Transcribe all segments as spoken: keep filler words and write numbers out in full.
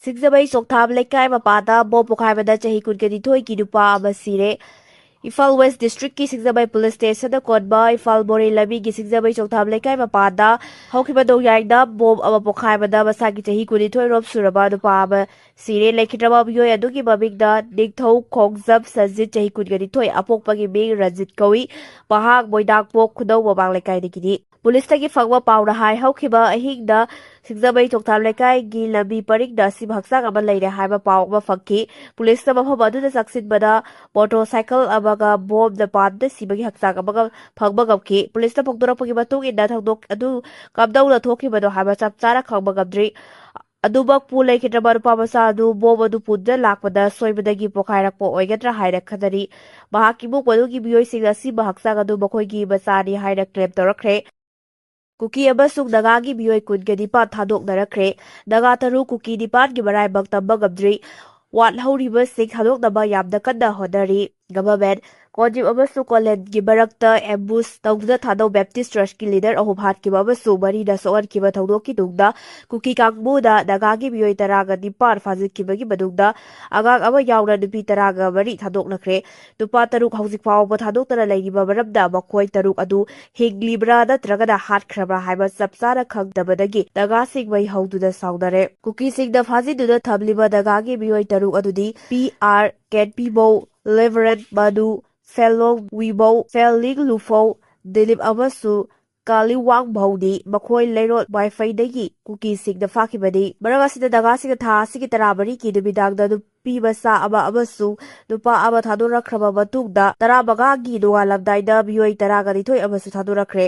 ꯁꯤꯡꯖꯃꯩ ꯆꯣꯡꯊꯥꯝ ꯂꯩꯀꯥꯏ ꯃꯄꯥꯗ ꯕꯣꯝ ꯄꯣꯈꯥꯏꯕꯗ ꯆꯍꯤ ꯀꯨꯟꯒ ꯅꯤꯊꯣꯏꯒꯤ ꯅꯨꯄꯥ ꯑꯃ ꯁꯤꯔꯦ꯫ ꯏꯝꯐꯥꯜ ꯋꯦꯁ ꯗꯤꯁꯇ꯭ꯔꯤꯛꯀꯤ ꯁꯤꯡꯖꯃꯩ ꯄꯨꯂꯤꯁ ꯁ꯭ꯇꯦꯁꯟꯗ ꯀꯣꯟꯕ ꯏꯝꯐꯥꯜ ꯃꯣꯔꯦ ꯂꯝꯕꯤꯒꯤ ꯁꯤꯡꯖꯃꯩ ꯆꯣꯡꯊꯥꯝ ꯂꯩꯀꯥꯏ ꯃꯄꯥꯗ ꯍꯧꯈꯤꯕ ꯅꯣꯡꯌꯥꯏꯗ ꯕꯣꯝ ꯑꯃ ꯄꯣꯈꯥꯏꯕꯗ ꯃꯁꯥꯒꯤ ꯆꯍꯤ ꯀꯨꯟꯅꯤꯊꯣꯏ ꯔꯣꯝ ꯁꯨꯔꯕ ꯅꯨꯄꯥ ꯑꯃ ꯁꯤꯔꯦ꯫ ꯂꯩꯈꯤꯗ꯭ꯔꯕ ꯃꯤꯑꯣꯏ ꯑꯗꯨꯒꯤ ꯃꯃꯤꯡꯗ ꯅꯤꯡꯊꯧ ꯈꯣꯡꯖꯝ ꯁꯟꯖꯤꯠ, ꯆꯍꯤ ꯀꯨꯟꯒ ꯅꯤꯊꯣꯏ, ꯑꯄꯣꯛꯄꯒꯤ ꯃꯤꯡ ꯔꯟꯖꯤꯠ ꯀꯧꯏ꯫ ꯃꯍꯥꯛ ꯃꯣꯏꯗꯥꯡꯄꯣꯛ ꯈꯨꯅꯧ ꯃꯃꯥꯡ ꯂꯩꯀꯥꯏꯗꯒꯤꯅꯤ꯫ ꯄꯨꯂꯤꯁꯇꯒꯤ ꯐꯪꯕ ꯄꯥꯎꯅ ꯍꯥꯏ, ꯍꯧꯈꯤꯕ ꯑꯍꯤꯡꯗ ꯁꯤꯡꯖꯃꯩ ꯆꯣꯡꯊꯥꯝ ꯂꯩꯀꯥꯏꯒꯤ ꯂꯝꯕꯤ ꯄꯔꯤꯡꯗ ꯑꯁꯤꯕ ꯍꯛꯆꯥꯡ ꯑꯃ ꯂꯩꯔꯦ ꯍꯥꯏꯕ ꯄꯥꯎ ꯑꯃ ꯐꯪꯈꯤ꯫ ꯄꯨꯂꯤꯁꯅ ꯃꯐꯝ ꯑꯗꯨꯗ ꯆꯪꯁꯤꯟꯕꯗ ꯃꯣꯇꯣꯔ ꯁꯥꯏꯀꯜ ꯑꯃꯒ ꯕꯣꯝꯅ ꯄꯥꯟꯗꯨꯅ ꯁꯤꯕꯒꯤ ꯍꯛꯆꯥꯡ ꯑꯃꯒ ꯐꯪꯕ ꯉꯝꯈꯤ꯫ ꯄꯨꯂꯤꯁꯅ ꯐꯣꯡꯗꯣꯔꯛꯄꯒꯤ ꯃꯇꯨꯡ ꯏꯟꯅ ꯊꯧꯗꯣꯛ ꯑꯗꯨ ꯀꯝꯗꯧꯅ ꯊꯣꯛꯈꯤꯕꯅꯣ ꯍꯥꯏꯕ ꯆꯞ ꯆꯥꯅ ꯈꯪꯕ ꯉꯝꯗ꯭ꯔꯤ꯫ ꯑꯗꯨꯃꯛꯄꯨ ꯂꯩꯈꯤꯗ꯭ꯔꯕ ꯅꯨꯄꯥ ꯃꯆꯥ ꯑꯗꯨ ꯕꯣꯝ ꯑꯗꯨ ꯄꯨꯗꯨꯅ ꯂꯥꯛꯄꯗ ꯁꯣꯏꯕꯗꯒꯤ ꯄꯣꯈꯥꯏꯔꯛꯄ ꯑꯣꯏꯒꯗ꯭ꯔꯥ ꯍꯥꯏꯅ ꯈꯟꯅꯔꯤ꯫ ꯃꯍꯥꯛꯀꯤ ꯏꯃꯨꯡ ꯃꯅꯨꯡꯒꯤ ꯃꯤꯑꯣꯏꯁꯤꯡꯅ ꯑꯁꯤꯕ ꯍꯛꯆꯥꯡ ꯑꯗꯨ ꯃꯈꯣꯏꯒꯤ ꯃꯆꯥꯅꯤ ꯍꯥꯏꯅ ꯀ꯭ꯂꯦꯝ ꯇꯧꯔꯛꯈ꯭ꯔꯦ꯫ ꯀꯨꯀꯤ ꯑꯃꯁꯨꯡ ꯅꯥꯒꯥꯒꯤ ꯃꯤꯑꯣꯏ ꯀꯨꯟꯒ ꯅꯤꯄꯥꯟ ꯊꯥꯗꯣꯛꯅꯔꯛꯈ꯭ꯔꯦ꯫ ꯅꯥꯒꯥ ꯇꯔꯨꯛ, ꯀꯨꯀꯤ ꯅꯤꯄꯥꯟꯒꯤ ꯃꯔꯥꯏꯕꯛ ꯇꯝꯕ ꯉꯝꯗ꯭ꯔꯤ꯫ ꯋꯥꯠꯍꯧꯔꯤꯕꯁꯤꯡ ꯊꯥꯗꯣꯛꯅꯕ ꯌꯥꯝꯅ ꯀꯟꯅ ꯍꯣꯠꯅꯔꯤ꯫ ꯒꯚꯔꯟꯃꯦꯟꯠ, ꯀꯣꯖꯤꯞ ꯑꯃꯁꯨꯡ ꯀꯣꯂꯦꯟꯒꯤ ꯃꯔꯛꯇ ꯑꯦꯝꯕꯨꯁ ꯇꯧꯗꯨꯅ ꯊꯥꯗꯧ ꯕꯦꯞꯇꯤꯁ ꯆꯔꯆꯀꯤ ꯂꯤꯗꯔ ꯑꯍꯨꯝ ꯍꯥꯠꯈꯤꯕ ꯑꯃꯁꯨꯡ ꯃꯔꯤꯅ ꯁꯣꯛꯍꯟꯈꯤꯕ ꯊꯧꯗꯣꯛꯀꯤ ꯇꯨꯡꯗ ꯀꯨꯀꯤ ꯀꯥꯡꯕꯨꯅ ꯅꯥꯒꯥꯒꯤ ꯃꯤꯑꯣꯏ ꯇꯔꯥꯒ ꯅꯤꯄꯥꯟ ꯐꯥꯖꯤꯟꯈꯤꯕꯒꯤ ꯃꯅꯨꯡꯗ ꯑꯉꯥꯡ ꯑꯃ ꯌꯥꯎꯅ ꯅꯨꯄꯤ ꯇꯔꯥꯒ ꯃꯔꯤ ꯊꯥꯗꯣꯛꯅꯈ꯭ꯔꯦ꯫ ꯅꯨꯄꯥ ꯇꯔꯨꯛ ꯍꯧꯖꯤꯛ ꯐꯥꯎꯕ ꯊꯥꯗꯣꯛꯇꯅ ꯂꯩꯔꯤꯕ ꯃꯔꯝꯅ ꯃꯈꯣꯏ ꯇꯔꯨꯛ ꯑꯗꯨ ꯍꯤꯡꯂꯤꯕ꯭ꯔꯥ ꯅꯠꯇ꯭ꯔꯒꯅ ꯍꯥꯠꯈ꯭ꯔꯕ꯭ꯔꯥ ꯍꯥꯏꯕ ꯆꯞ ꯆꯥꯅ ꯈꯪꯗꯕꯗꯒꯤ ꯅꯥꯒꯥꯁꯤꯡ ꯃꯩ ꯍꯧꯗꯨꯅ ꯁꯥꯎꯅꯔꯦ꯫ ꯀꯨꯀꯤꯁꯤꯡꯅ ꯐꯥꯖꯤꯟꯗꯨꯅ ꯊꯝꯂꯤꯕ ꯅꯥꯒꯥꯒꯤ ꯃꯤꯑꯣꯏ ꯇꯔꯨꯛ ꯑꯗꯨꯗꯤ ꯄꯤ ꯑꯥꯔ ꯀꯦꯟꯄꯤꯕꯧ, ꯂꯦꯚꯔꯦꯟ ꯃꯅꯨ, ꯐꯦꯂꯣꯡ ꯋꯤꯕꯧ, ꯐꯦꯂꯤꯡ ꯂꯨꯐꯧ, ꯗꯤꯂꯤꯞ ꯑꯃꯁꯨꯡ ꯀꯥꯂꯤꯋꯥꯡ ꯚꯧꯅꯤ꯫ ꯃꯈꯣꯏ ꯂꯩꯔꯣꯠ ꯋꯥꯏꯐꯩꯗꯒꯤ ꯀꯨꯀꯤꯁꯤꯡꯅ ꯐꯥꯈꯤꯕꯅꯤ꯫ ꯃꯔꯝ ꯑꯁꯤꯅ ꯅꯥꯒꯥꯁꯤꯡꯅ ꯊꯥ ꯑꯁꯤꯒꯤ ꯇꯔꯥꯃꯔꯤꯒꯤ ꯅꯨꯃꯤꯗꯥꯡꯗ ꯅꯨꯄꯤ ꯃꯆꯥ ꯑꯃ ꯑꯃꯁꯨꯡ ꯅꯨꯄꯥ ꯑꯃ ꯊꯥꯗꯣꯔꯛꯈ꯭ꯔꯕ ꯃꯇꯨꯡꯗ ꯇꯔꯥꯃꯉꯥꯒꯤ ꯅꯣꯡꯉꯥꯜꯂꯝꯗꯥꯏꯗ ꯃꯤꯑꯣꯏ ꯇꯔꯥꯒ ꯅꯤꯊꯣꯏ ꯑꯃꯁꯨ ꯊꯥꯗꯣꯔꯛꯈ꯭ꯔꯦ꯫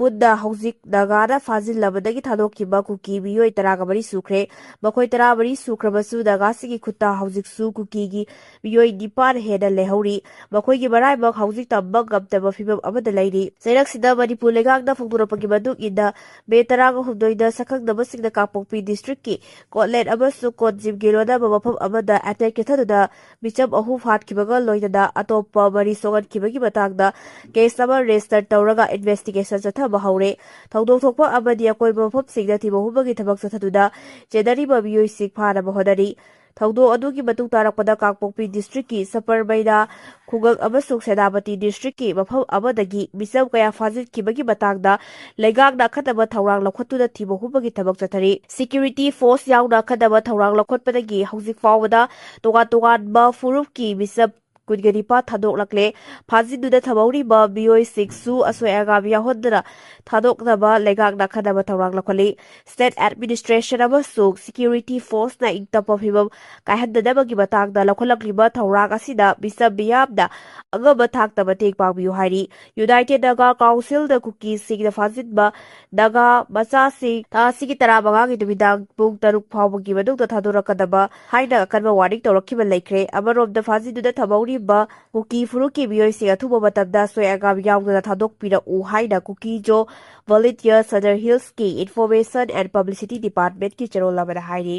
ꯄꯨꯟꯅ ꯍꯧꯖꯤꯛ ꯅꯥꯒꯥꯅ ꯐꯥꯖꯤꯜꯂꯕꯗꯒꯤ ꯊꯥꯗꯣꯛꯈꯤꯕ ꯀꯨꯀꯤ ꯃꯤꯑꯣꯏ ꯇꯔꯥꯒ ꯃꯔꯤ ꯁꯨꯈ꯭ꯔꯦ꯫ ꯃꯈꯣꯏ ꯇꯔꯥꯃꯔꯤ ꯁꯨꯈ꯭ꯔꯕꯁꯨ ꯅꯥꯒꯥꯁꯤꯡꯒꯤ ꯈꯨꯠꯇ ꯍꯧꯖꯤꯛꯁꯨ ꯀꯨꯀꯤꯒꯤ ꯃꯤꯑꯣꯏ ꯅꯤꯄꯥꯟ ꯍꯦꯟꯅ ꯂꯩꯍꯧꯔꯤ꯫ ꯃꯈꯣꯏꯒꯤ ꯃꯔꯥꯏꯕꯛ ꯍꯧꯖꯤꯛ ꯇꯝꯕ ꯉꯝꯗꯕ ꯐꯤꯕꯝ ꯑꯃꯗ ꯂꯩꯔꯤ꯫ ꯆꯩꯔꯛꯁꯤꯗ ꯃꯅꯤꯄꯨꯔ ꯂꯩꯉꯥꯛꯅ ꯐꯣꯡꯗꯣꯔꯛꯄꯒꯤ ꯃꯇꯨꯡ ꯏꯟꯅ, ꯃꯦ ꯇꯔꯥꯒ ꯍꯨꯝꯗꯣꯏꯗ ꯁꯛꯈꯪꯗꯕꯁꯤꯡꯅ ꯀꯥꯡꯄꯣꯛꯄꯤ ꯗꯤꯁꯇ꯭ꯔꯤꯛꯀꯤ ꯀꯣꯠꯂꯦꯠ ꯑꯃꯁꯨꯡ ꯀꯣꯠꯖꯤꯝꯒꯤ ꯂꯣꯟꯅꯕ ꯃꯐꯝ ꯑꯃꯗ ꯑꯦꯇꯦꯛ ꯆꯠꯊꯗꯨꯅ ꯃꯤꯆꯝ ꯑꯍꯨꯝ ꯍꯥꯠꯈꯤꯕꯒ ꯂꯣꯏꯅꯅ ꯑꯇꯣꯞꯄ ꯃꯔꯤ ꯁꯣꯛꯍꯟꯈꯤꯕꯒꯤ ꯃꯇꯥꯡꯗ ꯀꯦꯁ ꯑꯃ ꯔꯦꯖꯤꯁꯇꯔ ꯇꯧꯔꯒ ꯏꯟꯚꯦꯁꯇꯤꯒꯦꯁꯟ ꯆꯠꯊꯕ ꯍꯧꯔꯦ꯫ ꯊꯧꯗꯣꯛ ꯊꯣꯛꯄ ꯑꯃꯗꯤ ꯑꯀꯣꯏꯕ ꯃꯐꯝꯁꯤꯡꯗ ꯊꯤꯕ ꯍꯨꯝꯕꯒꯤ ꯊꯕꯛ ꯆꯠꯊꯗꯨꯅ ꯆꯦꯟꯅꯔꯤꯕ ꯃꯤꯑꯣꯏꯁꯤꯡ ꯐꯥꯅꯕ ꯍꯣꯠꯅꯔꯤ꯫ ꯊꯧꯗꯣꯛ ꯑꯗꯨꯒꯤ ꯃꯇꯨꯡ ꯇꯥꯔꯛꯄꯗ ꯀꯥꯡꯄꯣꯛꯄꯤ ꯗꯤꯁꯇ꯭ꯔꯤꯛꯀꯤ ꯁꯄꯔꯃꯩꯅ ꯈꯨꯡꯒꯪ ꯑꯃꯁꯨꯡ ꯁꯦꯅꯥꯄꯇꯤ ꯗꯤꯁꯇ꯭ꯔꯤꯛꯀꯤ ꯃꯐꯝ ꯑꯃꯗꯒꯤ ꯃꯤꯆꯝ ꯀꯌꯥ ꯐꯥꯖꯤꯟꯈꯤꯕꯒꯤ ꯃꯇꯥꯡꯗ ꯂꯩꯉꯥꯛꯅ ꯑꯈꯟꯅꯕ ꯊꯧꯔꯥꯡ ꯂꯧꯈꯠꯇꯨꯅ ꯊꯤꯕ ꯍꯨꯝꯕꯒꯤ ꯊꯕꯛ ꯆꯠꯊꯔꯤ꯫ ꯁꯦꯀ꯭ꯌꯨꯔꯤꯇꯤ ꯐꯣꯔꯁ ꯌꯥꯎꯅ ꯑꯈꯟꯅꯕ ꯊꯧꯔꯥꯡ ꯂꯧꯈꯠꯄꯗꯒꯤ ꯍꯧꯖꯤꯛ ꯐꯥꯎꯕꯗ ꯇꯣꯉꯥꯟ ꯇꯣꯉꯥꯟꯕ ꯐꯨꯔꯨꯞꯀꯤ ꯃꯤꯆꯝ ꯀꯨꯟꯒ ꯅꯤꯄꯥꯟ ꯊꯥꯗꯣꯛꯂꯛꯂꯦ꯫ ꯐꯥꯖꯤꯟꯗꯨꯅ ꯊꯝꯍꯧꯔꯤꯕ ꯃꯤꯑꯣꯏꯁꯤꯡꯁꯨ ꯑꯁꯣꯏ ꯑꯉꯥꯝ ꯌꯥꯎꯍꯟꯗꯅ ꯊꯥꯗꯣꯛꯅꯕ ꯂꯩꯉꯥꯛꯅ ꯑꯈꯟꯅꯕ ꯊꯧꯔꯥꯡ ꯂꯧꯈꯠꯂꯤ꯫ ꯁ꯭ꯇꯦꯠ ꯑꯦꯗꯃꯤꯅꯤꯁꯇ꯭ꯔꯦꯁꯟ ꯑꯃꯁꯨꯡ ꯁꯦꯀ꯭ꯌꯨꯔꯤꯇꯤ ꯐꯣꯔꯁꯅ ꯏꯪ ꯇꯞꯄ ꯐꯤꯕꯝ ꯀꯥꯏꯍꯟꯗꯅꯕꯒꯤ ꯃꯇꯥꯡꯗ ꯂꯧꯈꯠꯂꯛꯂꯤꯕ ꯊꯧꯔꯥꯡ ꯑꯁꯤꯗ ꯃꯤꯆꯝ ꯃꯤꯌꯥꯝꯅ ꯑꯉꯝꯕ ꯊꯥꯛꯇ ꯃꯇꯦꯡ ꯄꯥꯡꯕꯤꯌꯨ ꯍꯥꯏꯔꯤ꯫ ꯌꯨꯅꯥꯏꯇꯦꯗ ꯅꯥꯒꯥ ꯀꯥꯎꯟꯁꯤꯜꯅ ꯀꯨꯀꯤꯁꯤꯡꯅ ꯐꯥꯖꯤꯟꯕ ꯅꯥꯒꯥ ꯃꯆꯥꯁꯤꯡ ꯊꯥ ꯑꯁꯤꯒꯤ ꯇꯔꯥꯃꯉꯥꯒꯤ ꯅꯨꯃꯤꯗꯥꯡ ꯄꯨꯡ ꯇꯔꯨꯛ ꯐꯥꯎꯕꯒꯤ ꯃꯅꯨꯡꯗ ꯊꯥꯗꯣꯔꯛꯀꯗꯕ ꯍꯥꯏꯅ ꯑꯀꯟꯕ ꯋꯥꯔꯅꯤꯡ ꯇꯧꯔꯛꯈꯤꯕ ꯂꯩꯈ꯭ꯔꯦ꯫ ꯑꯃꯔꯣꯝꯗ ꯐꯥꯖꯤꯟꯗꯨꯅ ꯊꯝꯍꯧꯔꯤꯕ ꯀꯨꯀꯤ ꯐꯨꯔꯨꯞꯀꯤ ꯃꯤꯑꯣꯏꯁꯤꯡ ꯑꯊꯨꯕ ꯃꯇꯝꯗ ꯑꯁꯣꯏ ꯑꯉꯥꯝ ꯌꯥꯎꯗꯅ ꯊꯥꯗꯣꯛꯄꯤꯔꯛꯎ ꯍꯥꯏꯅ ꯀꯨꯀꯤ ꯖꯣ ꯚꯣꯂꯨꯟꯇꯤꯌꯔ ꯁꯗꯔ ꯍꯤꯜꯁꯀꯤ ꯏꯟꯐꯣꯔꯃꯦꯁꯟ ꯑꯦꯟ ꯄꯕ꯭ꯂꯤꯁꯤꯇꯤ ꯗꯤꯄꯥꯔꯠꯃꯦꯟꯠꯀꯤ ꯆꯦꯔꯣꯜ ꯑꯃꯅ ꯍꯥꯏꯔꯤ꯫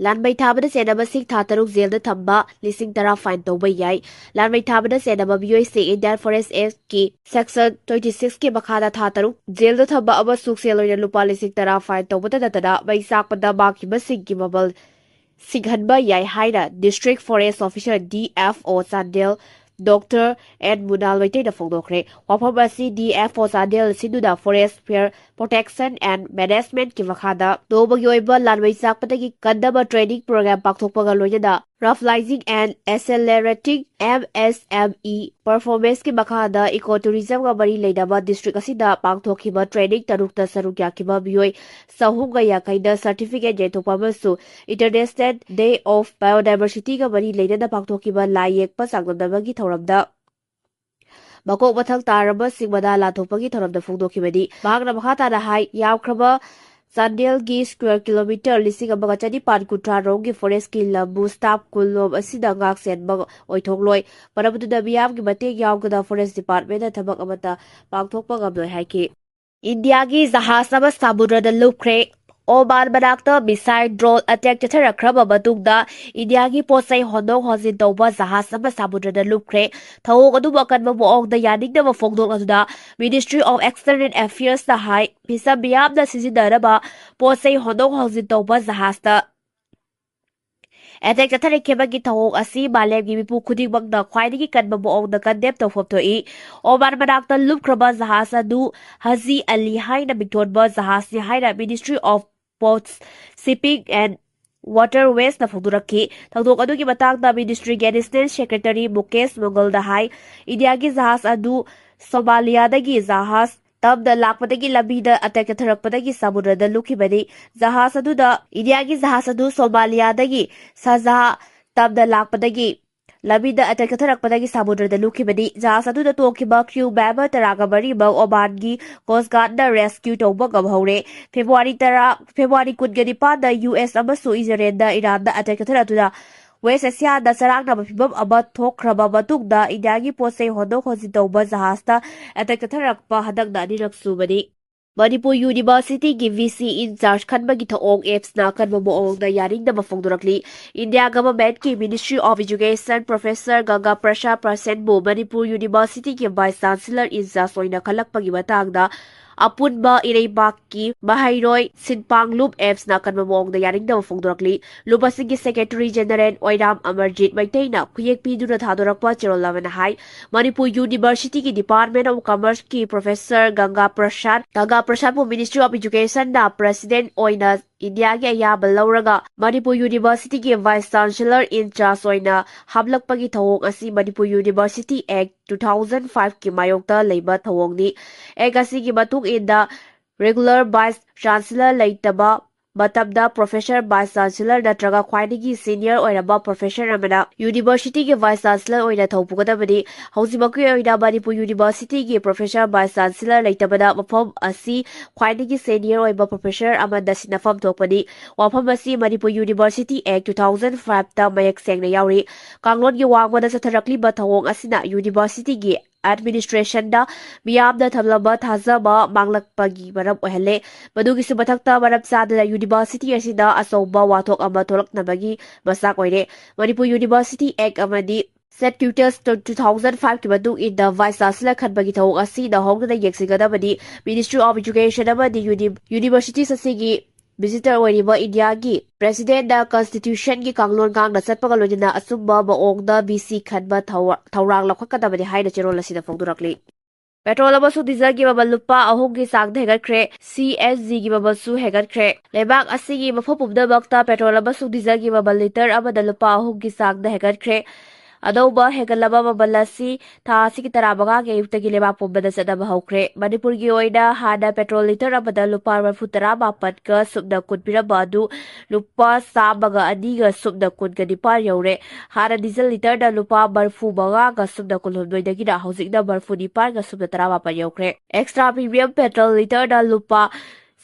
ꯂꯥꯟꯃꯩ ꯊꯥꯕꯗ ꯆꯦꯟꯅꯕꯁꯤꯡ ꯊꯥ ꯇꯔꯨꯛ ꯖꯦꯜꯗ ꯊꯝꯕ, ꯂꯤꯁꯤꯡ ꯇꯔꯥ ꯐꯥꯏꯟ ꯇꯧꯕ ꯌꯥꯏ꯫ ꯂꯥꯟꯃꯩ ꯊꯥꯕꯗ ꯆꯦꯟꯅꯕ ꯃꯤꯑꯣꯏꯁꯤꯡ ꯏꯟꯗꯤꯌꯥꯟ ꯐꯣꯔꯦꯁꯠ ꯑꯦꯛꯠꯀꯤ ꯁꯦꯛꯁꯟ ꯇ꯭ꯋꯦꯟꯇꯤ ꯁꯤꯛꯁꯀꯤ ꯃꯈꯥꯗ ꯊꯥ ꯇꯔꯨꯛ ꯖꯦꯜꯗ ꯊꯝꯕ ꯑꯃꯁꯨꯡ ꯁꯦꯜ ꯑꯣꯏꯅ ꯂꯨꯄꯥ ꯂꯤꯁꯤꯡ ꯇꯔꯥ ꯐꯥꯏꯟ ꯇꯧꯕꯇ ꯅꯠꯇꯅ ꯃꯩ ꯆꯥꯛꯄꯗ ꯃꯥꯡꯈꯤꯕꯁꯤꯡꯒꯤ ꯃꯃꯜ ꯁꯤꯡꯍꯟꯕ ꯌꯥꯏ ꯍꯥꯏꯅ district forest officer, D F O, Chandel, doctor N Munal ꯃꯩꯇꯩꯅ ꯐꯣꯡꯗꯣꯛꯈ꯭ꯔꯦ꯫ ꯋꯥꯐꯝ ꯑꯁꯤ ꯗꯤ ꯑꯦꯐ ꯑꯣ ꯆꯥꯟꯗꯦꯜ ꯁꯤꯟꯗꯨꯅ ꯐꯣꯔꯦꯁꯠ ꯐꯥꯌꯔ ꯄ꯭ꯔꯣꯇꯦꯛꯁꯟ ꯑꯦꯟ ꯃꯦꯅꯦꯖꯃꯦꯟꯠꯀꯤ ꯃꯈꯥꯗ ꯅꯣꯡꯃꯒꯤ ꯑꯣꯏꯕ ꯂꯥꯟꯃꯩ ꯆꯥꯛꯄꯗꯒꯤ ꯀꯟꯅꯕ ꯇ꯭ꯔꯦꯅꯤꯡ ꯄ꯭ꯔꯣꯒ꯭ꯔꯥꯝ ꯄꯥꯡꯊꯣꯛꯄꯒ ꯂꯣꯏꯅꯅ revitalising and accelerating, M S M E, ꯄꯔꯐꯣꯔꯃꯦꯟꯁꯀꯤ ꯃꯈꯥꯗ ꯏꯀꯣ ꯇꯨꯔꯤꯖꯝꯒ ꯃꯔꯤ ꯂꯩꯅꯕ ꯗꯤꯁꯇ꯭ꯔꯤꯛ ꯑꯁꯤꯗ ꯄꯥꯡꯊꯣꯛꯈꯤꯕ ꯇ꯭ꯔꯦꯅꯤꯡ ꯇꯔꯨꯛꯇ ꯁꯔꯨꯛ ꯌꯥꯈꯤꯕ ꯃꯤꯑꯣꯏ ꯆꯍꯨꯝꯒ ꯌꯥꯡꯈꯩꯗ ꯁꯔꯇꯤꯐꯤꯀꯦꯠ ꯌꯦꯟꯊꯣꯛꯄ ꯑꯃꯁꯨꯡ ꯏꯟꯇꯔꯅꯦꯁꯅꯦꯜ ꯗꯦ ꯑꯣꯐ ꯕꯥꯏꯑꯣꯗꯥꯏꯕꯔꯁꯤꯇꯤꯒ ꯃꯔꯤ ꯂꯩꯅꯅ ꯄꯥꯡꯊꯣꯛꯈꯤꯕ ꯂꯥꯏ ꯌꯦꯛꯄ ꯆꯥꯡꯗꯝꯅꯕꯒꯤ ꯊꯧꯔꯝꯗ ꯃꯀꯣꯛ ꯃꯊꯪ ꯇꯥꯔꯕꯁꯤꯡ ꯃꯅꯥ ꯂꯥꯟꯊꯣꯛꯄꯒꯤ ꯊꯧꯔꯝꯗ ꯐꯣꯡꯗꯣꯛꯈꯤꯕꯅꯤ꯫ ꯃꯍꯥꯛꯅ ꯃꯈꯥ ꯇꯥꯅ ꯍꯥꯏ, ꯌꯥꯝꯈ꯭ꯔꯕ ꯆꯥꯟꯗꯦꯜꯒꯤ ꯁ꯭ꯀ꯭ꯋꯦꯔ ꯀꯤꯂꯣꯃꯤꯇꯔ ꯂꯤꯁꯤꯡ ꯑꯃꯒ ꯆꯅꯤꯄꯥꯟ ꯀꯨꯟꯊ꯭ꯔꯥ ꯔꯣꯝꯒꯤ ꯐꯣꯔꯦꯁꯠꯀꯤ ꯂꯝꯕꯨ ꯁ꯭ꯇꯥꯐ ꯀꯨꯟ ꯂꯣꯝ ꯑꯁꯤꯗ ꯉꯥꯛ ꯁꯦꯟꯕ ꯑꯣꯏꯊꯣꯛꯂꯣꯏ꯫ ꯃꯔꯝ ꯑꯗꯨꯅ ꯃꯤꯌꯥꯝꯒꯤ ꯃꯇꯦꯡ ꯌꯥꯎꯗꯅ ꯐꯣꯔꯦꯁꯠ ꯗꯤꯄꯥꯔꯠꯃꯦꯟꯠꯅ ꯊꯕꯛ ꯑꯃꯠꯇ ꯄꯥꯡꯊꯣꯛꯄ ꯉꯝꯂꯣꯏ ꯍꯥꯏꯈꯤ꯫ ꯏꯟꯗꯤꯌꯥꯒꯤ ꯖꯍꯥꯖ ꯑꯃ ꯁꯃꯨꯗ꯭ꯔꯗ ꯂꯨꯞꯈ꯭ꯔꯦ꯫ ꯑꯣꯃꯥꯟ ꯃꯅꯥꯛꯇ missile drone attack ꯆꯠꯊꯔꯛꯈ꯭ꯔꯕ ꯃꯇꯨꯡꯗ ꯏꯟꯗꯤꯌꯥꯒꯤ ꯄꯣꯠ ꯆꯩ ꯍꯣꯟꯗꯣꯛ ꯍꯣꯟꯖꯤꯟ ꯇꯧꯕ ꯖꯍꯥꯖ ꯑꯃ ꯁꯃꯨꯗ꯭ꯔꯗ ꯂꯨꯞꯈ꯭ꯔꯦ꯫ ꯊꯧꯑꯣꯡ ꯑꯗꯨꯕꯨ ꯑꯀꯟꯕ ꯃꯑꯣꯡꯗ ꯌꯥꯅꯤꯡꯗꯕ ꯐꯣꯡꯗꯣꯛꯂꯗꯨꯅ Ministry of External Affairsꯅ ꯍꯥꯏ, ꯃꯤꯆꯝ ꯃꯤꯌꯥꯝꯅ ꯁꯤꯖꯤꯟꯅꯅꯕ ꯄꯣꯠ ꯆꯩ ꯍꯣꯟꯗꯣꯛ ꯍꯣꯟꯖꯤꯟ ꯇꯧꯕ ꯖꯍꯥꯖꯇ attack ꯆꯠꯊꯔꯛꯈꯤꯕꯒꯤ ꯊꯧꯑꯣꯡ ꯑꯁꯤ ꯃꯥꯂꯦꯝꯒꯤ ꯃꯤꯄꯨꯝ ꯈꯨꯗꯤꯡꯃꯛꯅ ꯈ꯭ꯋꯥꯏꯗꯒꯤ ꯀꯟꯕ ꯃꯑꯣꯡꯗ condemn ꯇꯧꯐꯝ ꯊꯣꯛꯏ꯫ ꯑꯣꯃꯥꯟ ꯃꯅꯥꯛꯇ ꯂꯨꯞꯈ꯭ꯔꯕ ꯖꯍꯥꯖ ꯑꯗꯨ ꯍꯖꯤ ꯑꯂꯤ ꯍꯥꯏꯅ ꯃꯤꯡꯊꯣꯟꯕ ꯖꯍꯥꯖꯅꯤ ꯍꯥꯏꯅ Ministry of Ports, Shipping and Waterwaysꯅ ꯐꯣꯡꯗꯣꯔꯛꯈꯤ꯫ ꯊꯧꯗꯣꯛ ꯑꯗꯨꯒꯤ ꯃꯇꯥꯡꯗ ministryꯒꯤ Additional Secretary ꯃꯨꯀꯦꯁ ꯃꯪꯒꯜꯗ ꯍꯥꯏ, ꯏꯟꯗꯤꯌꯥꯒꯤ ꯖꯍꯥꯖ ꯑꯗꯨ ꯁꯣꯃꯥꯂꯤꯌꯥꯗꯒꯤ ꯖꯍꯥꯖ ꯇꯝꯗ ꯂꯥꯛꯄꯗꯒꯤ ꯂꯝꯕꯤꯗ attack ꯆꯠꯊꯔꯛꯄꯗꯒꯤ ꯁꯃꯨꯗ꯭ꯔꯗ ꯂꯨꯞꯈꯤꯕꯅꯤ꯫ ꯖꯍꯥꯖ ꯑꯗꯨꯗ, ꯏꯟꯗꯤꯌꯥꯒꯤ ꯖꯍꯥꯖ ꯑꯗꯨ ꯁꯣꯃꯥꯂꯤꯌꯥꯗꯒꯤ ꯁꯥꯖꯥꯍ ꯇꯝꯗ ꯂꯥꯛꯄꯗꯒꯤ ꯂꯝꯕꯤꯗ attack ꯆꯠꯊꯔꯛꯄꯗꯒꯤ ꯁꯃꯨꯗ꯭ꯔꯗ ꯂꯨꯞꯈꯤꯕꯅꯤ꯫ ꯖꯍꯥꯖ ꯑꯗꯨꯗ ꯇꯣꯡꯈꯤꯕ crew member ꯇꯔꯥꯒ ꯃꯔꯤꯃꯛ ꯑꯣꯃꯥꯟꯒꯤ Coast Guardꯅ rescue ꯇꯧꯕ ꯉꯝꯍꯧꯔꯦ꯫ February ꯇꯔꯥ, February ꯀꯨꯟꯒ ꯅꯤꯄꯥꯟꯗ ꯌꯨ ꯑꯦꯁ ꯑꯃꯁꯨꯡ ꯏꯖꯔꯦꯜꯅ ꯏꯔꯥꯟꯗ attack ꯆꯠꯊꯔꯛꯇꯨꯅ West Asiaꯗ ꯆꯔꯥꯡꯅꯕ ꯐꯤꯚꯝ ꯑꯃ ꯊꯣꯛꯈ꯭ꯔꯕ ꯃꯇꯨꯡꯗ ꯏꯟꯗꯤꯌꯥꯒꯤ ꯄꯣꯠ ꯆꯩ ꯍꯣꯟꯗꯣꯛ ꯍꯣꯟꯖꯤꯟ ꯇꯧꯕ ꯖꯍꯥꯖꯇ attack ꯆꯠꯊꯔꯛꯄ ꯍꯟꯗꯛꯅ ꯑꯅꯤꯔꯛ ꯁꯨꯕꯅꯤ꯫ Manipur Universityꯒꯤ V C in charge ꯈꯟꯕꯒꯤ ꯊꯧꯑꯣꯡ AIIMSꯅ ꯑꯀꯟꯕ ꯃꯑꯣꯡꯗ ꯌꯥꯅꯤꯡꯗꯕ ꯐꯣꯡꯗꯣꯔꯛꯂꯤ꯫ ꯏꯟꯗꯤꯌꯥ governmentꯀꯤ Ministry of Education Professor ꯒꯪꯒꯥ ꯄ꯭ꯔꯁꯥꯗ ꯄ꯭ꯔꯁꯦꯟꯕꯨ Manipur Universityꯒꯤ Vice Chancellor in charge ꯑꯣꯏꯅ ꯈꯜꯂꯛꯄꯒꯤ ꯃꯇꯥꯡꯗ ꯑꯄꯨꯟꯕ ꯏꯔꯩꯕꯥꯛꯀꯤ ꯃꯍꯩꯔꯣꯏ ꯁꯤꯟꯄꯥꯡꯂꯨꯞ AIIMSꯅ ꯑꯀꯟꯕ ꯃꯑꯣꯡꯗ ꯌꯥꯅꯤꯡꯗꯕ ꯐꯣꯡꯗꯣꯔꯛꯂꯤ꯫ ꯂꯨꯞ ꯑꯁꯤꯒꯤ Secretary General ꯑꯣꯏꯔꯥꯝ ꯑꯃꯔꯖꯤꯠ ꯃꯩꯇꯩꯅ ꯈꯨꯌꯦꯛ ꯄꯤꯗꯨꯅ ꯊꯥꯗꯣꯔꯛꯄ ꯆꯦꯔꯣꯜ ꯑꯃꯅ ꯍꯥꯏ, ꯃꯅꯤꯄꯨꯔ Universityꯒꯤ Department of Commerceꯀꯤ Professor ꯒꯪꯒꯥ ꯄ꯭ꯔꯁꯥꯗ, ꯒꯪꯒꯥ ꯄ꯭ꯔꯁꯥꯗꯄꯨ Ministry of Educationꯅ President ꯑꯣꯏꯅ ꯏꯟꯗꯤꯌꯥꯒꯤ ꯑꯌꯥꯕ ꯂꯧꯔꯒ Manipur Universityꯒꯤ Vice Chancellor in charge ꯑꯣꯏꯅ ꯍꯥꯞꯂꯛꯄꯒꯤ ꯊꯧꯑꯣꯡ ꯑꯁꯤ Manipur University Act two thousand fiveꯀꯤ ꯃꯥꯌꯣꯛꯇ ꯂꯩꯕ ꯊꯧꯑꯣꯡꯅꯤ꯫ Act ꯑꯁꯤꯒꯤ ꯃꯇꯨꯡ ꯏꯟꯅ regular Vice Chancellor ꯂꯩꯇꯕ ꯃꯇꯝꯗ Professor, Vice Chancellor ꯅꯠꯇ꯭ꯔꯒ ꯈ꯭ꯋꯥꯏꯗꯒꯤ senior ꯑꯣꯏꯔꯕ professor ꯑꯃꯅ Universityꯒꯤ Vice Chancellor ꯑꯣꯏꯅ ꯊꯧ ꯄꯨꯒꯗꯕꯅꯤ꯫ ꯍꯧꯖꯤꯛꯃꯛꯀꯤ ꯑꯣꯏꯅ ꯃꯅꯤꯄꯨꯔ Universityꯒꯤ Professor, Vice Chancellor ꯂꯩꯇꯕꯅ ꯃꯐꯝ ꯑꯁꯤ ꯈ꯭ꯋꯥꯏꯗꯒꯤ senior ꯑꯣꯏꯕ professor ꯑꯃꯗ ꯁꯤꯟꯅꯐꯝ ꯊꯣꯛꯄꯅꯤ꯫ ꯋꯥꯐꯝ ꯑꯁꯤ Manipur University Act two thousand fiveꯇ ꯃꯌꯦꯛ ꯁꯦꯡꯅ ꯌꯥꯎꯔꯤ꯫ ꯀꯥꯡꯂꯣꯟꯒꯤ ꯋꯥꯡꯃꯗ ꯆꯠꯊꯔꯛꯂꯤꯕ ꯊꯧꯑꯣꯡ ꯑꯁꯤꯅ Universityꯒꯤ ꯑꯦꯗꯃꯤꯅꯤꯁꯇ꯭ꯔꯦꯁꯟꯗ ꯃꯤꯌꯥꯝꯅ ꯊꯝꯂꯝꯕ ꯊꯥꯖꯕ ꯃꯥꯡꯂꯛꯄꯒꯤ ꯃꯔꯝ ꯑꯣꯏꯍꯜꯂꯦ꯫ ꯃꯗꯨꯒꯤꯁꯨ ꯃꯊꯛꯇ, ꯃꯔꯝ ꯆꯥꯗꯅ ꯌꯨꯅꯤꯚꯔꯁꯤꯇꯤ ꯑꯁꯤꯗ ꯑꯆꯧꯕ ꯋꯥꯊꯣꯛ ꯑꯃ ꯊꯣꯛꯂꯛꯅꯕꯒꯤ ꯃꯆꯥꯛ ꯑꯣꯏꯔꯦ꯫ ꯃꯅꯤꯄꯨꯔ ꯌꯨꯅꯤꯚꯔꯁꯤꯇꯤ ꯑꯦꯛ ꯑꯃꯗꯤ ꯁꯦꯠ ꯀ꯭ꯌꯨꯇꯁ ꯇꯨ ꯊꯥꯎꯖꯟ ꯐꯥꯏꯚꯀꯤ ꯃꯇꯨꯡ ꯏꯟꯅ ꯚꯥꯏꯁ ꯆꯥꯟꯁꯦꯂꯔ ꯈꯟꯕꯒꯤ ꯊꯧꯑꯣꯡ ꯑꯁꯤ ꯅꯧꯍꯧꯅꯅ ꯌꯦꯡꯁꯤꯟꯒꯗꯕꯅꯤ꯫ ꯃꯤꯅꯤꯁꯇ꯭ꯔꯤ ꯑꯣꯐ ꯏꯖꯨꯀꯦꯁꯟ ꯑꯃꯗꯤ ꯌꯨꯅꯤ-, ꯌꯨꯅꯤꯚꯔꯁꯤꯇꯤꯁ ꯑꯁꯤꯒꯤ ꯚꯤꯖꯤꯇꯔ ꯑꯣꯏꯔꯤꯕ ꯏꯟꯗꯤꯌꯥꯒꯤ ꯄ꯭ꯔꯦꯁꯤꯗꯦꯟꯠꯅ ꯀꯟꯁꯇꯤꯇ꯭ꯌꯨꯁꯟꯒꯤ ꯀꯥꯡꯂꯣꯟ ꯉꯥꯛꯅ ꯆꯠꯄꯒ ꯂꯣꯏꯅꯅ ꯑꯆꯨꯝꯕ ꯃꯑꯣꯡꯗ ꯚꯤ ꯁꯤ ꯈꯟꯕ ꯊꯧ-, ꯊꯧꯔꯥꯡ ꯂꯧꯈꯠꯀꯗꯕꯅꯤ ꯍꯥꯏꯅ ꯆꯦꯔꯣꯜ ꯑꯁꯤꯗ ꯐꯣꯡꯗꯣꯔꯛꯂꯤ꯫ ꯄꯦꯇ꯭ꯔꯣꯜ ꯑꯃꯁꯨꯡ ꯗꯤꯖꯜꯒꯤ ꯃꯃꯜ ꯂꯨꯄꯥ ꯑꯍꯨꯝꯒꯤ ꯆꯥꯡꯗ ꯍꯦꯟꯒꯠꯈ꯭ꯔꯦ꯫ ꯁꯤ ꯑꯦꯟ ꯖꯤꯒꯤ ꯃꯃꯜꯁꯨ ꯍꯦꯟꯒꯠꯈ꯭ꯔꯦ꯫ ꯂꯩꯕꯥꯛ ꯑꯁꯤꯒꯤ ꯃꯐꯝ ꯄꯨꯝꯅꯃꯛꯇ ꯄꯦꯇ꯭ꯔꯣꯜ ꯑꯃꯁꯨꯡ ꯗꯤꯖꯜꯒꯤ ꯃꯃꯜ ꯂꯤꯇꯔ ꯑꯃꯗ ꯂꯨꯄꯥ ꯑꯍꯨꯝꯒꯤ ꯆꯥꯡꯗ ꯍꯦꯟꯒꯠꯈ꯭ꯔꯦ꯫ ꯑꯅꯧꯕ ꯍꯦꯟꯒꯠꯂꯕ ꯃꯃꯜ ꯑꯁꯤ ꯊꯥ ꯑꯁꯤꯒꯤ ꯇꯔꯥꯃꯉꯥꯒꯤ ꯑꯌꯨꯛꯇꯒꯤ ꯂꯩꯕꯥꯛ ꯄꯨꯝꯕꯗ ꯆꯠꯅꯕ ꯍꯧꯈ꯭ꯔꯦ꯫ ꯃꯅꯤꯄꯨꯔꯒꯤ ꯑꯣꯏꯅ ꯍꯥꯟꯅ ꯄꯦꯇ꯭ꯔꯣꯜ ꯂꯤꯇꯔ ꯑꯃꯗ ꯂꯨꯄꯥ ꯃꯔꯤꯐꯨ ꯇꯔꯥ ꯃꯥꯄꯟꯒ ꯁꯨꯞꯅ ꯀꯨꯟ ꯄꯤꯔꯝꯕ ꯑꯗꯨ ꯂꯨꯄꯥ ꯆꯥꯝꯃꯒ ꯑꯅꯤꯒ ꯁꯨꯞꯅ ꯀꯨꯟꯒ ꯅꯤꯄꯥꯟ ꯌꯧꯔꯦ꯫ ꯍꯥꯟꯅ ꯗꯤꯖꯜ ꯂꯤꯇꯔꯗ ꯂꯨꯄꯥ ꯃꯔꯤꯐꯨ ꯃꯉꯥꯒ ꯁꯨꯞꯅ ꯀꯨꯟꯍꯨꯝꯗꯣꯏꯗꯒꯤꯅ ꯍꯧꯖꯤꯛꯅ ꯃꯔꯤꯐꯨ ꯅꯤꯄꯥꯟꯒ ꯁꯨꯞꯅ ꯇꯔꯥꯃꯥꯄꯟ ꯌꯧꯈ꯭ꯔꯦ꯫ ꯑꯦꯛꯁꯇ꯭ꯔꯥ ꯄ꯭ꯔꯤꯃꯤꯌꯝ ꯄꯦꯇ꯭ꯔꯣꯜ ꯂꯤꯇꯔꯗ ꯂꯨꯄꯥ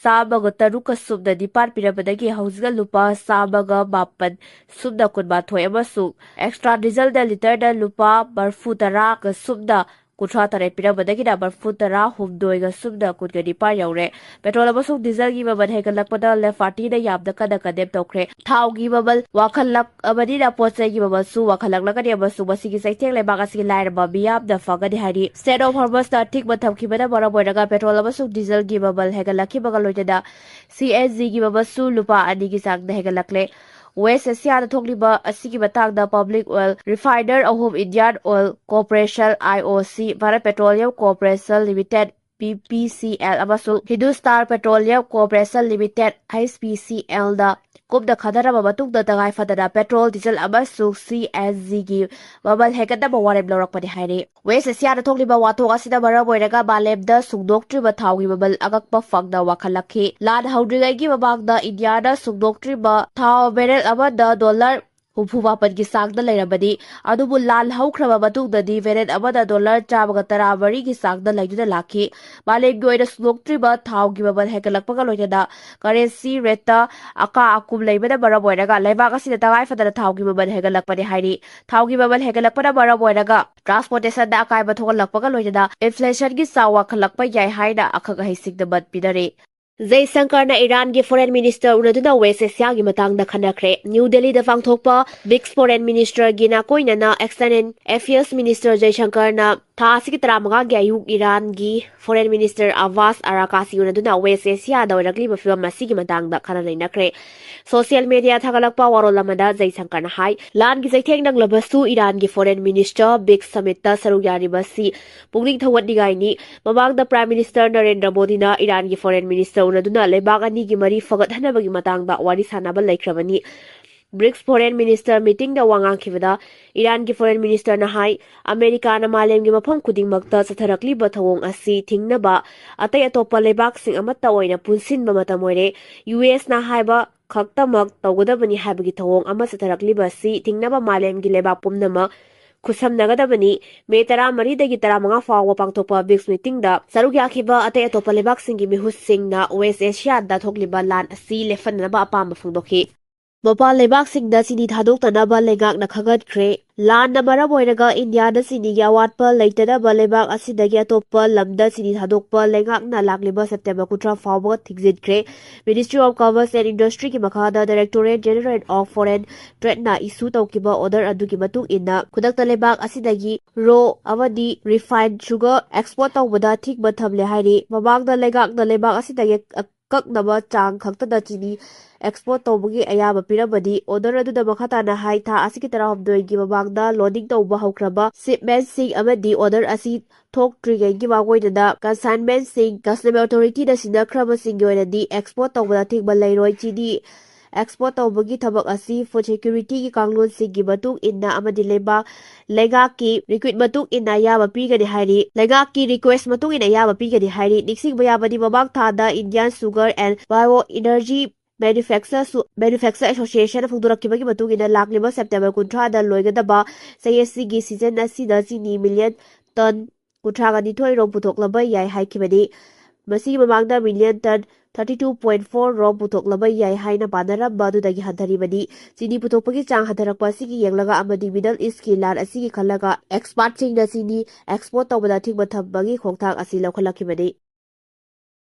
ꯆꯥꯝꯃꯒ ꯇꯔꯨꯛꯀ ꯁꯨꯞꯅ ꯅꯤꯄꯥꯟ ꯄꯤꯔꯝꯕꯗꯒꯤ ꯍꯧꯖꯤꯛꯅ ꯂꯨꯄꯥ ꯆꯥꯝꯃꯒ ꯃꯥꯄꯟ ꯁꯨꯞꯅ ꯀꯨꯟꯃꯥꯊꯣꯏ ꯑꯃꯁꯨꯡ ꯑꯦꯛꯁꯇ꯭ꯔꯥ ꯗꯤꯖꯜꯗ ꯂꯤꯇꯔꯗ ꯂꯨꯄꯥ ꯃꯔꯤꯐꯨ ꯇꯔꯥꯒ ꯁꯨꯞꯅ ꯀꯨꯟꯊ꯭ꯔꯥ ꯇꯔꯦꯠ ꯄꯤꯔꯝꯕꯗꯒꯤꯅ ꯃꯔꯤꯐꯨ ꯇꯔꯥ ꯍꯨꯝꯗꯣꯏꯒ ꯁꯨꯞꯅ ꯀꯨꯟꯒ ꯅꯤꯄꯥꯟ ꯌꯧꯔꯦ꯫ ꯄꯦꯇ꯭ꯔꯣꯜ ꯑꯃꯁꯨꯡ ꯗꯤꯖꯜꯒꯤ ꯃꯃꯜ ꯍꯦꯟꯒꯠꯂꯛꯄꯗ ꯂꯦꯐ ꯄꯥꯔꯇꯤꯅ ꯌꯥꯝꯅ ꯀꯟꯅ ꯀꯟꯗꯦꯝ ꯇꯧꯈ꯭ꯔꯦ꯫ ꯊꯥꯎꯒꯤ ꯃꯃꯜ ꯋꯥꯡꯈꯠꯂꯛꯂꯕꯅꯤꯅ ꯄꯣꯠ ꯆꯩꯒꯤ ꯃꯃꯜꯁꯨ ꯋꯥꯡꯈꯠꯂꯛꯂꯒꯅꯤ ꯑꯃꯁꯨꯡ ꯃꯁꯤꯒꯤ ꯆꯩꯊꯦꯡ ꯂꯩꯕꯥꯛ ꯑꯁꯤꯒꯤ ꯂꯥꯏꯔꯕ ꯃꯤꯌꯥꯝꯗ ꯐꯒꯅꯤ ꯍꯥꯏꯔꯤ꯫ ꯁ꯭ꯇ꯭ꯔꯦꯠ ꯑꯣꯐ ꯍꯣꯔꯃꯁꯇ ꯑꯊꯤꯡꯕ ꯊꯝꯈꯤꯕꯅ ꯃꯔꯝ ꯑꯣꯏꯔꯒ ꯄꯦꯇ꯭ꯔꯣꯜ ꯑꯃꯁꯨꯡ ꯗꯤꯖꯜꯒꯤ ꯃꯃꯜ ꯍꯦꯟꯒꯠꯂꯛꯈꯤꯕꯒ ꯂꯣꯏꯅꯅ ꯁꯤ ꯑꯦꯟ ꯖꯤꯒꯤ ꯃꯃꯜꯁꯨ ꯂꯨꯄꯥ ꯑꯅꯤꯒꯤ ꯆꯥꯡꯗ ꯍꯦꯟꯒꯠꯂꯛꯂꯦ꯫ ꯋꯦꯁ ꯑꯦꯁꯤꯌꯥꯗ ꯊꯣꯛꯂꯤꯕ ꯑꯁꯤꯒꯤ ꯃꯇꯥꯡꯗ ꯄꯕ꯭ꯂꯤꯛ ꯑꯣꯏꯜ ꯔꯤꯐꯥꯏꯅꯔ ꯑꯍꯨꯝ, Indian oil corporation, I O C, Bharat petroleum corporation limited, B P C L, ꯑꯃꯁꯨꯡ Hindustan petroleum corporation limited, H P C ꯑꯦꯜꯗ ꯀꯨꯞꯅ ꯈꯟꯅꯔꯕ ꯃꯇꯨꯡꯗ ꯇꯉꯥꯏ ꯐꯗꯅ ꯄꯦꯇ꯭ꯔꯣꯜ, ꯗꯤꯖꯜ ꯑꯃꯁꯨꯡ ꯁꯤ ꯑꯦꯟ ꯖꯤꯒꯤ ꯃꯃꯜ ꯍꯦꯟꯒꯠꯅꯕ ꯋꯥꯔꯦꯞ ꯂꯧꯔꯛꯄꯅꯤ ꯍꯥꯏꯔꯤ꯫ ꯋꯦꯁ ꯑꯦꯁꯤꯌꯥꯗ ꯊꯣꯛꯂꯤꯕ ꯋꯥꯊꯣꯛ ꯑꯁꯤꯅ ꯃꯔꯝ ꯑꯣꯏꯔꯒ ꯃꯥꯂꯦꯝꯗ ꯁꯨꯡꯗꯣꯛꯇ꯭ꯔꯤꯕ ꯊꯥꯎꯒꯤ ꯃꯃꯜ ꯑꯉꯛꯄ ꯐꯪꯅ ꯋꯥꯡꯈꯠꯂꯛꯈꯤ꯫ ꯂꯥꯟ ꯍꯧꯗ꯭ꯔꯤꯉꯩꯒꯤ ꯃꯃꯥꯡꯗ ꯏꯟꯗꯤꯌꯥꯅ ꯁꯨꯡꯗꯣꯛꯇ꯭ꯔꯤꯕ ꯊꯥꯎ ꯕꯦꯔꯦꯜ ꯑꯃꯗ ꯗꯣꯂꯔ ꯍꯨꯝꯐꯨ ꯃꯥꯄꯟꯒꯤ ꯆꯥꯡꯗ ꯂꯩꯔꯝꯕꯅꯤ꯫ ꯑꯗꯨꯕꯨ ꯂꯥꯟ ꯍꯧꯈ꯭ꯔꯕ ꯃꯇꯨꯡꯗꯗꯤ ꯕꯦꯔꯦꯜ ꯑꯃꯗ ꯗꯣꯂꯔ ꯆꯥꯝꯃꯒ ꯇꯔꯥ ꯃꯔꯤꯒꯤ ꯆꯥꯡꯗ ꯂꯩꯗꯨꯅ ꯂꯥꯛꯈꯤ꯫ ꯃꯥꯂꯦꯝꯒꯤ ꯑꯣꯏꯅ ꯁꯟꯗꯣꯛꯇ꯭ꯔꯤꯕ ꯊꯥꯎꯒꯤ ꯃꯃꯜ ꯍꯦꯟꯒꯠꯂꯛꯄꯒ ꯂꯣꯏꯅꯅ ꯀꯔꯦꯟꯁꯤ ꯔꯦꯠꯇ ꯑꯀꯥ ꯑꯀꯨꯝ ꯂꯩꯕꯅ ꯃꯔꯝ ꯑꯣꯏꯔꯒ ꯂꯩꯕꯥꯛ ꯑꯁꯤꯗ ꯇꯉꯥꯏ ꯐꯗꯅ ꯊꯥꯎꯒꯤ ꯃꯃꯜ ꯍꯦꯟꯒꯠꯂꯛꯄꯅꯤ ꯍꯥꯏꯔꯤ꯫ ꯊꯥꯎꯒꯤ ꯃꯃꯜ ꯍꯦꯟꯒꯠꯂꯛꯄꯅ ꯃꯔꯝ ꯑꯣꯏꯔꯒ ꯇ꯭ꯔꯥꯟꯁꯄꯣꯔꯇꯦꯁꯟꯗ ꯑꯀꯥꯏꯕ ꯊꯣꯛꯍꯜꯂꯛꯄꯒ ꯂꯣꯏꯅꯅ ꯏꯟꯐ꯭ꯂꯦꯁꯟꯒꯤ ꯆꯥꯡ ꯋꯥꯡꯈꯠꯂꯛꯄ ꯌꯥꯏ ꯍꯥꯏꯅ ꯑꯈꯪ ꯑꯍꯩꯁꯤꯡꯅ ꯃꯠ ꯄꯤꯅꯔꯤ꯫ ꯖꯩꯁꯪꯀꯔꯅ ꯏꯔꯥꯟꯒꯤ ꯐꯣꯔꯦꯟ ꯃꯤꯅꯤꯁꯇꯔ ꯎꯅꯗꯨꯅ ꯋꯦꯁ ꯑꯦꯁꯤꯌꯥꯒꯤ ꯃꯇꯥꯡꯗ ꯈꯟꯅꯈ꯭ꯔꯦ꯫ ꯅ꯭ꯌꯨ ꯗꯦꯜꯂꯤꯗ ꯄꯥꯡꯊꯣꯛꯄ ꯕ꯭ꯔꯤꯛꯁ ꯐꯣꯔꯦꯟ ꯃꯤꯅꯤꯁꯇꯔꯒꯤ ꯅꯥꯀꯣꯏꯅꯅ ꯑꯦꯛꯁꯇꯔꯅꯦꯜ ꯑꯦꯐꯤꯌꯔꯁ ꯃꯤꯅꯤꯁꯇꯔ ꯖꯩꯁꯪꯀꯔꯅ ꯊꯥ ꯑꯁꯤꯒꯤ ꯇꯔꯥꯃꯉꯥꯒꯤ ꯑꯌꯨꯛ ꯏꯔꯥꯟꯒꯤ ꯐꯣꯔꯦꯟ ꯃꯤꯅꯤꯁꯇꯔ ꯑꯕꯥꯁ ꯑꯔꯥꯀꯥꯁꯤ ꯎꯅꯗꯨꯅ ꯋꯦꯁ ꯑꯦꯁꯤꯌꯥꯗ ꯑꯣꯏꯔꯛꯂꯤꯕ ꯐꯤꯕꯝ ꯑꯁꯤꯒꯤ ꯃꯇꯥꯡꯗ ꯈꯟꯅ ꯅꯩꯅꯈ꯭ꯔꯦ꯫ ꯁꯣꯁꯤꯌꯦꯜ ꯃꯤꯗꯤꯌꯥ ꯊꯥꯒꯠꯂꯛꯄ ꯋꯥꯔꯣꯜ ꯑꯃꯗ ꯖꯩꯁꯪꯀꯔꯅ ꯍꯥꯏ, ꯂꯥꯟꯒꯤ ꯆꯩꯊꯦꯡ ꯅꯪꯂꯕꯁꯨ ꯏꯔꯥꯟꯒꯤ ꯐꯣꯔꯦꯟ ꯃꯤꯅꯤꯁꯇꯔ ꯕ꯭ꯔꯤꯛꯁ ꯁꯃꯤꯠꯇ ꯁꯔꯨꯛ ꯌꯥꯔꯤꯕ ꯑꯁꯤ ꯄꯨꯛꯅꯤꯡ ꯊꯧꯒꯠꯅꯤꯡꯉꯥꯏꯅꯤ꯫ ꯃꯃꯥꯡꯗ ꯄ꯭ꯔꯥꯏꯝ ꯃꯤꯅꯤꯁꯇꯔ ꯅꯔꯦꯟꯗ꯭ꯔ ꯃꯣꯗꯤꯅ ꯏꯔꯥꯟꯒꯤ ꯐꯣꯔꯦꯟ ꯃꯤꯅꯤꯁꯇꯔ ꯎꯅꯗꯨꯅ ꯂꯩꯕꯥꯛ ꯑꯅꯤꯒꯤ ꯃꯔꯤ ꯐꯒꯠꯍꯟꯅꯕꯒꯤ ꯃꯇꯥꯡꯗ ꯋꯥꯔꯤ ꯁꯥꯟꯅꯕ ꯂꯩꯈ꯭ꯔꯕꯅꯤ꯫ ꯕ꯭ꯔꯤꯛꯁ ꯐꯣꯔꯦꯟ ꯃꯤꯅꯤꯁꯇꯔ ꯃꯤꯇꯤꯡꯗ ꯋꯥ ꯉꯥꯡꯈꯤꯕꯗ ꯏꯔꯥꯟꯒꯤ ꯐꯣꯔꯦꯟ ꯃꯤꯅꯤꯁꯇꯔꯅ ꯍꯥꯏ, ꯑꯃꯦꯔꯤꯀꯥꯅ ꯃꯥꯂꯦꯝꯒꯤ ꯃꯐꯝ ꯈꯨꯗꯤꯡꯃꯛꯇ ꯆꯠꯊꯔꯛꯂꯤꯕ ꯊꯧꯑꯣꯡ ꯑꯁꯤ ꯊꯤꯡꯅꯕ ꯑꯇꯩ ꯑꯇꯣꯞꯄ ꯂꯩꯕꯥꯛꯁꯤꯡ ꯑꯃꯠꯇ ꯑꯣꯏꯅ ꯄꯨꯟꯁꯤꯟꯕ ꯃꯇꯝ ꯑꯣꯏꯔꯦ꯫ ꯌꯨ ꯑꯦꯁꯅ ꯍꯥꯏꯕ ꯈꯛꯇꯃꯛ ꯇꯧꯒꯗꯕꯅꯤ ꯍꯥꯏꯕꯒꯤ ꯊꯧꯑꯣꯡ ꯑꯃ ꯆꯠꯊꯔꯛꯂꯤꯕ ꯑꯁꯤ ꯊꯤꯡꯅꯕ ꯃꯥꯂꯦꯝꯒꯤ ꯂꯩꯕꯥꯛ ꯄꯨꯝꯅꯃꯛ ꯈꯨꯠꯁꯝꯅꯒꯗꯕꯅꯤ꯫ ꯃꯦ ꯇꯔꯥꯃꯔꯤꯗꯒꯤ ꯇꯔꯥꯃꯉꯥ ꯐꯥꯎꯕ ꯄꯥꯡꯊꯣꯛꯄ ꯕ꯭ꯔꯤꯛꯁ ꯃꯤꯇꯤꯡꯗ ꯁꯔꯨꯛ ꯌꯥꯈꯤꯕ ꯑꯇꯩ ꯑꯇꯣꯞꯄ ꯂꯩꯕꯥꯛꯁꯤꯡꯒꯤ ꯃꯤꯍꯨꯠꯁꯤꯡꯅ ꯋꯦꯁ ꯑꯦꯁꯤꯌꯥꯗ ꯊꯣꯛꯂꯤꯕ ꯂꯥꯟ ꯑꯁꯤ ꯂꯦꯞꯍꯟꯅꯕ ꯑꯄꯥꯝꯕ ꯐꯣꯡꯗꯣꯛꯈꯤ꯫ ꯃꯄꯥꯟ ꯂꯩꯕꯥꯛꯁꯤꯡꯗ ꯆꯤꯅꯤ ꯊꯥꯗꯣꯛꯇꯅꯕ ꯂꯩꯉꯥꯛꯅ ꯈꯪꯍꯟꯈ꯭ꯔꯦ꯫ ꯂꯥꯟꯅ ꯃꯔꯝ ꯑꯣꯏꯔꯒ ꯏꯟꯗꯤꯌꯥꯗ ꯆꯤꯅꯤꯒꯤ ꯑꯋꯥꯠꯄ ꯂꯩꯇꯅꯕ ꯂꯩꯕꯥꯛ ꯑꯁꯤꯗꯒꯤ ꯑꯇꯣꯞꯄ ꯂꯝꯗ ꯆꯤꯅꯤ ꯊꯥꯗꯣꯛꯄ ꯂꯩꯉꯥꯛꯅ ꯂꯥꯛꯂꯤꯕ ꯁꯦꯞꯇꯦꯝꯕꯔ ꯀꯨꯟꯊ꯭ꯔꯥ ꯐꯥꯎꯕ ꯊꯤꯡꯖꯤꯟꯈ꯭ꯔꯦ꯫ Ministry of Commerce and Industryꯒꯤ ꯃꯈꯥꯗ Directorate General of Foreign Tradeꯅ issue ꯇꯧꯈꯤꯕ order ꯑꯗꯨꯒꯤ ꯃꯇꯨꯡ ꯏꯟꯅ ꯈꯨꯗꯛꯇ ꯂꯩꯕꯥꯛ ꯑꯁꯤꯗꯒꯤ raw ꯑꯃꯗꯤ refined sugar export ꯇꯧꯕꯗ ꯑꯊꯤꯡꯕ ꯊꯝꯂꯦ ꯍꯥꯏꯔꯤ꯫ ꯃꯃꯥꯡꯗ ꯂꯩꯉꯥꯛꯅ ꯂꯩꯕꯥꯛ ꯑꯁꯤꯗꯒꯤ ꯑꯀꯛꯅꯕ ꯆꯥꯡ ꯈꯛꯇꯗ ꯆꯤꯅꯤ export ꯇꯧꯕꯒꯤ ꯑꯌꯥꯕ ꯄꯤꯔꯝꯕꯅꯤ꯫ Order ꯑꯗꯨꯗ ꯃꯈꯥ ꯇꯥꯅ ꯍꯥꯏ, ꯊꯥ ꯑꯁꯤꯒꯤ ꯇꯔꯥꯍꯨꯝꯗꯣꯏꯒꯤ ꯃꯃꯥꯡꯗ loading ꯇꯧꯕ ꯍꯧꯈ꯭ꯔꯕ shipmentꯁꯤꯡ ꯑꯃꯗꯤ order ꯑꯁꯤ ꯊꯣꯛꯇ꯭ꯔꯤꯉꯩꯒꯤ ꯃꯥꯡꯑꯣꯏꯅꯅ consignmentꯁꯤꯡ Customs Authorityꯅ ꯁꯤꯟꯅꯈ꯭ꯔꯕꯁꯤꯡꯒꯤ ꯑꯣꯏꯅꯗꯤ export ꯇꯧꯕꯗ ꯑꯊꯤꯡꯕ ꯂꯩꯔꯣꯏ꯫ ꯆꯤꯅꯤ export ꯇꯧꯕꯒꯤ ꯊꯕꯛ ꯑꯁꯤ food securityꯒꯤ ꯀꯥꯡꯂꯣꯟꯁꯤꯡꯒꯤ ꯃꯇꯨꯡ ꯏꯟꯅ ꯑꯃꯗꯤ ꯂꯩꯕꯥꯛ ꯂꯩꯉꯥꯛꯀꯤ requirement ꯃꯇꯨꯡ ꯏꯟꯅ ꯑꯌꯥꯕ ꯄꯤꯒꯅꯤ ꯍꯥꯏꯔꯤ꯫ ꯂꯩꯉꯥꯛꯀꯤ request ꯃꯇꯨꯡ ꯏꯟꯅ ꯑꯌꯥꯕ ꯄꯤꯒꯅꯤ ꯍꯥꯏꯔꯤ꯫ ꯅꯤꯡꯁꯤꯡꯕ ꯌꯥꯕꯗꯤ, ꯃꯃꯥꯡ ꯊꯥꯗ Indian Sugar and Bioenergy Manufacturers Association ꯐꯣꯡꯗꯣꯔꯛꯈꯤꯕꯒꯤ ꯃꯇꯨꯡ ꯏꯟꯅ ꯂꯥꯛꯂꯤꯕ ꯁꯦꯞꯇꯦꯝꯕꯔ ꯀꯨꯟꯊ꯭ꯔꯥꯗ ꯂꯣꯏꯒꯗꯕ ꯆꯍꯤ ꯑꯁꯤꯒꯤ ꯁꯤꯖꯟ ꯑꯁꯤꯗ ꯆꯤꯅꯤ ꯃꯤꯂꯤꯌꯟ ꯇꯟ ꯀꯨꯟꯊ꯭ꯔꯥꯒ ꯅꯤꯊꯣꯏ ꯔꯣꯝ ꯄꯨꯊꯣꯛꯂꯕ ꯌꯥꯏ ꯍꯥꯏꯈꯤꯕꯅꯤ꯫ ꯃꯁꯤꯒꯤ ꯃꯃꯥꯡꯗ ꯃꯤꯂꯤꯌꯟ ꯇꯟ ꯊꯥꯔꯇꯤ ꯇꯨ ꯄꯣꯏꯟ ꯐꯣꯔ ꯔꯣꯝ ꯄꯨꯊꯣꯛꯂꯕ ꯌꯥꯏ ꯍꯥꯏꯅ ꯄꯥꯅꯔꯝꯕ ꯑꯗꯨꯗꯒꯤ ꯍꯟꯊꯔꯤꯕꯅꯤ꯫ ꯆꯤꯅꯤ ꯄꯨꯊꯣꯛꯄꯒꯤ ꯆꯥꯡ ꯍꯟꯊꯔꯛꯄ ꯑꯁꯤꯒꯤ ꯌꯦꯡꯂꯒ ꯑꯃꯗꯤ ꯃꯤꯗꯜ ꯏꯁꯀꯤ ꯂꯥꯟ ꯑꯁꯤꯒꯤ ꯈꯜꯂꯒ ꯑꯦꯛꯁꯄꯥꯔꯠꯁꯤꯡꯅ ꯆꯤꯅꯤ ꯑꯦꯛꯁꯄꯣꯔꯠ ꯇꯧꯕꯗ ꯑꯊꯤꯡꯕ ꯊꯝꯕꯒꯤ ꯈꯣꯡꯊꯥꯡ ꯑꯁꯤ ꯂꯧꯈꯠꯂꯛꯈꯤꯕꯅꯤ꯫